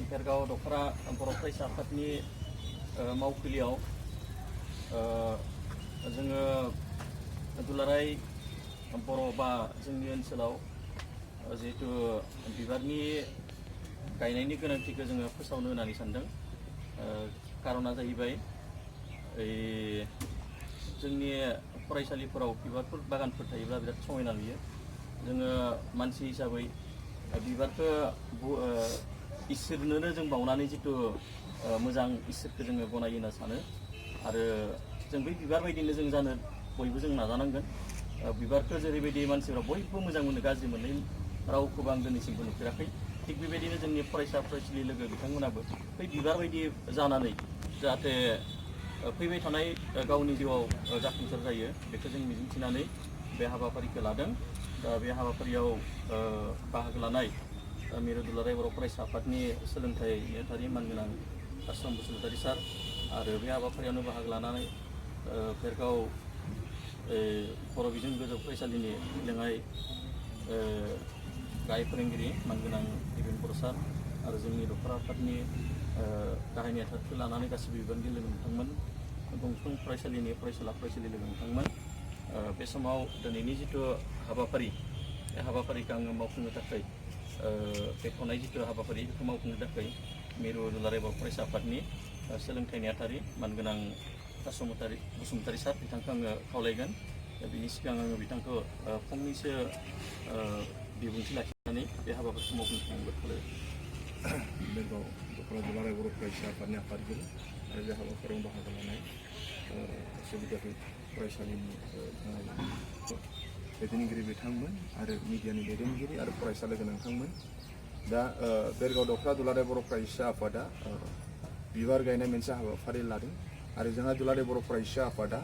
भेरगाव दखरा बर' फरायसा आफादनि मावखुलियाव जोङो दुलाराय बर' बा जोंनि ओनसोलाव जिहेतु बिबारनि गायनायनि गोनांथिखौ जोङो फोसावनो होननानै सानदों। कारना जाहैबाय जोंनि फरायसालिफोराव बिबारफोर बागानफोर थायोब्ला बिराद समायना नुयो। जोङो मानसि हिसाबै बिबारखौ इसोरनोनो जों बावनानै जितु मोजां इसोरखौ जोङो गनायो होनना सानो आरो जों बै बिबार बायदिनो जों जानो बयबो जों नाजानांगोन। बिबारखौ जेरैबायदि मानसिफ्रा बयबो मोजां मोनो, गाज्रि मोननाय रावखौबो आं दिनैसिमबो नुफेराखै। थिग बेबायदिनो जोंनि फरायसा फरायसुलि लोगो बिथांमोनाबो बै बिबार बायदि जानानै जाहाथे फैबाय थानाय गावनि जिउआव जाफुंसार जायो बेखौ जों मिजिंथिनानै बे हाबाफारिखौ लादों। दा बे हाबाफारियाव बाहागो लानाय मिरु दुलाराय बर' फरायसा आफादनि सोलोंथाइ नेहाथारि मानगोनां आश्रम बसुमतारी सार आरो बे हाबाफारियावनो बाहागो लानानै भेरगाव बर' बिजों गोजौ फरायसालिनि लेङाइ गाहाय फोरोंगिरि मानगोनां दिबेन बर' सार आरो जोंनि दखरा आफादनि गाहाय नेहाथारिखौ लानानै गासिबो बिबानगिरि लोगो नोंथांमोन, गंफ्रोम फरायसालिनि फरायसुला फरायसुलि लोगो नोंथांमोन। बे समाव दिनैनि जितु हाबाफारि बे हाबाफारिखौ आङो मावफुंनो थाखाय बेखेवनाय जितु हाबाफारि बेखौ मावफुंनो थाखाय मिरु दुलाराय बर' फरायसा आफादनि सोलोंथाइ नेहाथारि मानगोनां बसुमतारी सार बिथांखौ आङो खावलायगोन। बिनि सिगां आङो बिथांखौ फंनैसो बिबुंथि लाखिनानै बे हाबाफारिखौ मावफुंनो थाखाय खावलायगोन। भेरगाव दखरा दुलाराय बर' फरायसा आफादनि आफादगिरि आरो बे हाबाफारियाव बाहागो लानाय गासैबो फरायसालिनि दैदेनगिरि बिथांमोन आरो मिडियानि दैदेनगिरि आरो फरायसा लोगो नोंथांमोन। दा भेरगाव दखरा दुलाराय बर' फरायसा आफादा बिबार गायनाय मोनसे हाबाफारि लादों आरो जोंहा दुलाराय बर' फरायसा आफादा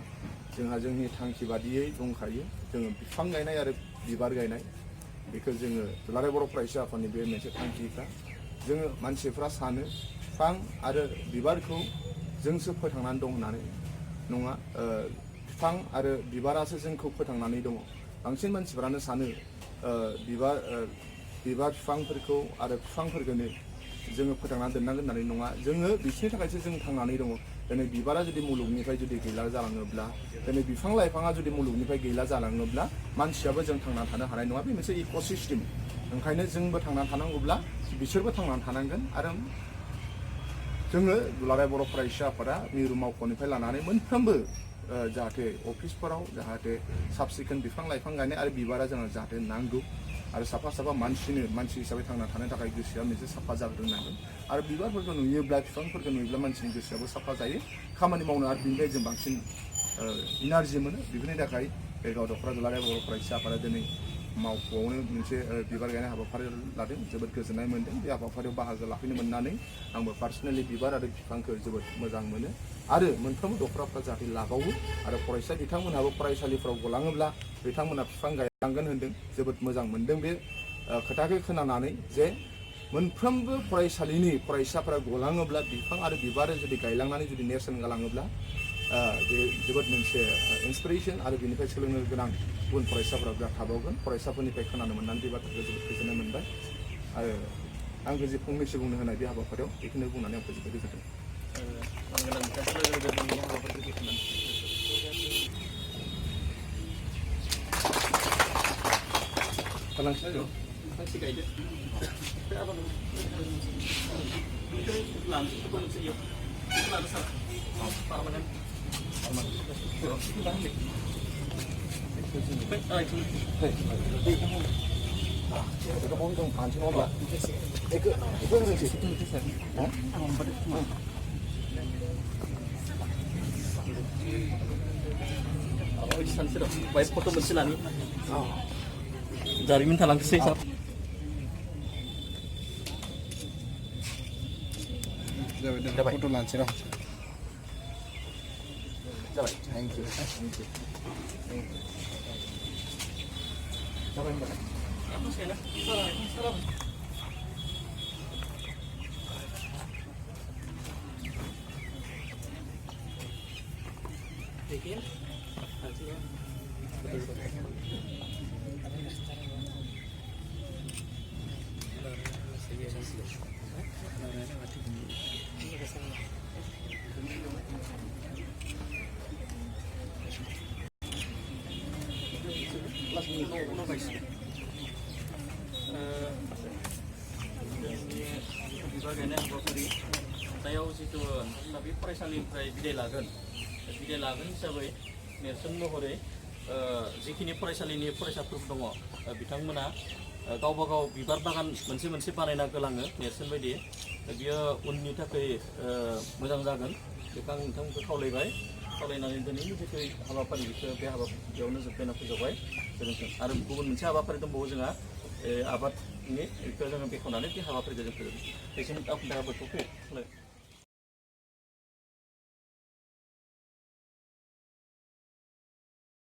जोंनि थांखि बादियै दंखायो। जोङो बिफां गायनाय आरो बिबार गायनाय बेखौ जोङो दुलाराय बर' फरायसा आफादनि बे मोनसे थांखिखा। जोङो मानसिफ्रा सानो बिफां आरो बिबारखौ जोंसो फोथांनानै दं होननानै नङा, बिफां आरो बिबारासो जोंखौ फोथांनानै दङ। बांसिन मानसिफ्रानो सानो बिबार बिफांफोरखौ आरो बिफांफोरखौनो जोङो फोथांनानै दोननांगोन होननानै नङा। जोङो बिसोरनि थाखायसो जों थांनानै दङ। दिनै बिबारा जुदि मुलुगनिफ्राय जुदि गैला जालाङोब्ला, दिनै बिफां लाइफाङा जुदि मुलुगनिफ्राय गैला जालाङोब्ला मानसियाबो जों थांनानै थानो हानाय नङा। बे मोनसे इक'सिस्टेम। ओंखायनो जोंबो थांनानै थानांगौब्ला बिसोरबो थांनानै थानांगोन। आरो जोङो दुलाराय बर' फरायसा आफादा मिरु मावख'निफ्राय लानानै मोनफ्रोमबो जाहाथे अफिसफोराव जाहाथे साब सिखोन बिफां लाइफां गायनाय आरो बिबारा जोंहा जाहाथे नांगौ आरो साफा मानसि हिसाबै थांना थानो थाखाय गोसोआ मोनसे साफा जाग्रोनांगोन। आरो बिबारफोरखौ नुयोब्ला बिफांफोरखौ नुयोब्ला मानसिनि गोसोआबो साफा जायो, खामानि मावनो आरो बिनिफ्राय जों बांसिन इनार्जि मोनो। बेफोरनि थाखाय भेरगाव दखरा दुलाराय बर' फरायसा आफादा दिनै मावख'आवनो मोनसे बिबार गायनाय हाबाफारि लादों। जोबोद गोजोननाय मोन्दों बे हाबाफारियाव बाहागो लाफैनो मोननानै। आंबो पार्सनेलि बिबार आरो बिफांखौ जोबोद मोजां मोनो आरो मोनफ्रोमबो दखराफ्रा जाहाथे लाबावो आरो फरायसा बिथांमोनहाबो फरायसालिफ्राव गलाङोब्ला बिथांमोनहा बिफां गायलांगोन होन्दों। जोबोद मोजां मोन्दों बे खोथाखौ खोनानानै जे मोनफ्रोमबो फरायसालिनि फरायसाफोरा गलाङोब्ला बिफां आरो बिबार जुदि गायलांनानै जुदि नेरसोन गालाङोब्ला बे जोबोद मोनसे इन्सपिरेसन आरो बेनिफ्राय सोलोंनो गोनां गुबुन फरायसाफोरा बिराद थाबावगोन। फरायसाफोरनिफ्राय खोनानो मोननानै बे बाथ्राखौ जोबोद गोजोननाय मोनबाय आरो आंखौ जे फंनैसो बुंनो होनाय बे हाबाफारियाव बेखौनो बुंनानै आं फोजोबबाय। गोजोन्थों। फांसे गायदो foto मोनसे लानि जारिमिन थालांथोंसै सार। जाबाय फट' लानोसै र'। जाबाय। Thank you. जाबाय होनबालाय। देखिए उनाव गायसिगोन जोंनि बिबार गायनाय हाबाफारि जायाव जिथु नोंथांमोना बे फरायसालिनिफ्राय बिदाय लागोन हिसाबै नेरसोन महरै जिखिनि फरायसालिनि फरायसाफोर दङ बिथांमोना गावबा गाव बिबार बागान मोनसे बानायना गालाङो नेरसोन बायदि बियो उननि थाखाय मोजां जागोन बेखौ आं नोंथांमोनखौ खावलायनानै दिनैनि जिथु हाबाफारि बे हाबाफारियावनो जोबना फोजोबबाय गोजोन्थों आरो गुबुन मोनसे हाबाफारि दंबावो जोंहा आबादनि बेखौ जोङो बेखेवनानै बे हाबाफारिखौ जों फोजोबो बेसिम आखुन्दाफोरखौ